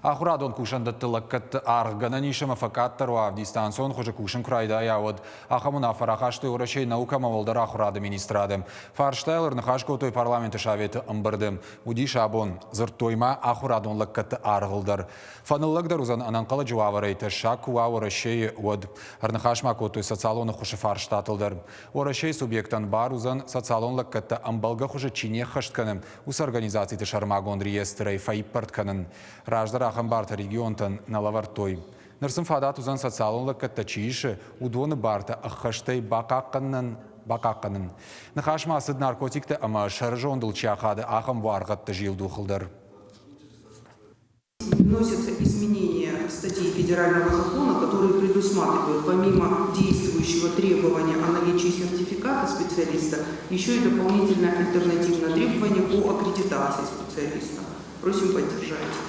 Ахуырадон кусӕндӕтты лӕггӕдты аргъ гӕнӕн ис ӕмӕ фӕкъаддӕр уа, дистанцион хуызы кусын куы райдайа, уӕд. Ахӕм уынаффӕ рахастой Уӕрӕсейы наукӕ ӕмӕ уӕлдӕр ахуырады министрады. Фарстайыл ӕрныхас кодтой парламенты советы ӕмбырды. Уыдис абон. Дзырдтой ма ахуырадон лӕггӕдты аргъыл дӕр. Фӕныллӕгдӕр уыдзӕн ӕнӕнхъӕлӕджы уавӕрӕй тӕссаг куы уа Уӕрӕсейы, уӕд. Ӕрныхас ма кодтой социалон ӕххуысы фарстатыл дӕр. Уӕрӕсейы субъекттӕн бар уыдзӕн социалон лӕггӕдтӕ ӕмбӕлгӕ хуызы чи не ххӕст кӕны, уыцы организациты сӕрмагонд реестрӕй фӕиппӕрд кӕнын. Раздӕр ахӕм бартӕ регионтӕн нӕ лӕвӕрдтой. Ныр сын фадат уыдзӕн социалон лӕггӕдтӕ чи исы, уыдоны бартӕ ӕххӕстӕй бахъахъхъӕнынӕн бахъахъхъӕнын. Ныхас ма цыд наркотиктӕ ӕмӕ сӕрызондыл чи ахады, ахӕм буаргъӕдты зилдухыл дӕр. Вносятся изменения в статьи федерального закона, которые предусматривают помимо действующего требования о наличии сертификата специалиста, еще и дополнительное альтернативное требование по аккредитации специалиста. Просим поддержать.